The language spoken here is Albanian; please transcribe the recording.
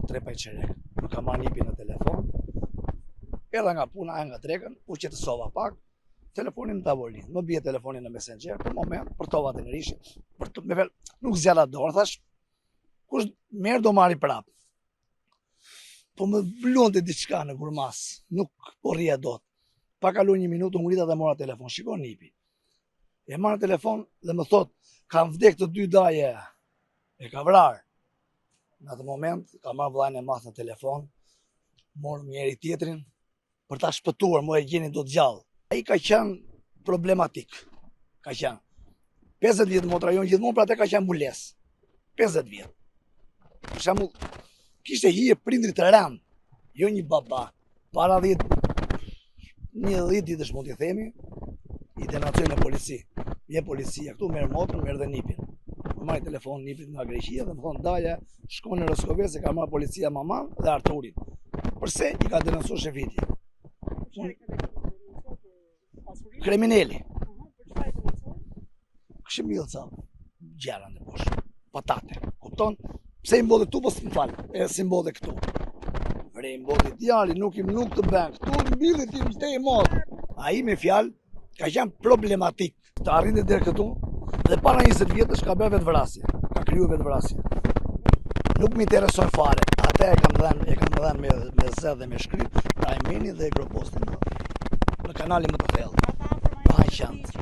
3 pa çerek. Më ka marrë nipi në telefon. Erdha nga puna, nga drekën, u qetësova pak. Telefoni në tavolinë. Më bie telefoni në Messenger për moment, përtova të ngrishi. Për të me fel, nuk zgjata dorë, thash. Kush merr do marri prap. Po më vlonte diçka në gurmas, nuk po rrija dot. Pa kalu një minutë, u ngrita dhe mora telefon. Shiko nipi. E marr telefon dhe më thot, kanë vdek të dy daje. E ka vrarë. Në atë moment, ka marrë vllain e madh në telefon, morëm njëri tjetrin, për ta shpëtuar, mo e gjenin dot gjallë. Ai ka qenë problematik. Ka qenë. 50 vjet motra jonë gjithmonë për atë ka qenë mbulesë. 50 vjet. Për shembull, kishte hije prindrit të rënd, jo një baba. Para 10 një 10 ditësh mund t'i themi, i denoncoi në polici. Vjen policia këtu merr motrën, merr dhe nipin. Më marr telefon nipit nga Greqia dhe më thon daja, shko në Roskovec se ka marrë policia maman dhe Arturin. Përse i ka denoncuar Shefiti? Krimineli. Kishim mbjellë ca gjëra në bosh. Patate. Kupton? Pse i mbolli këtu, po s'më fal. E si mbolli këtu. Vre i mbolli djali, nuk i nuk të bën. Këtu mbilli ti më te i mod. Ai me fjalë ka qenë problematik. Të arrinte deri këtu dhe para 20 vjetësh ka bërë vetëvrasje, ka kryer vetëvrasje. Nuk më intereson fare. Atë e kam dhënë, e kam dhënë me me zë dhe me shkrim, ta e meni dhe e groposni në, në kanalin më të thellë. Pa qenë.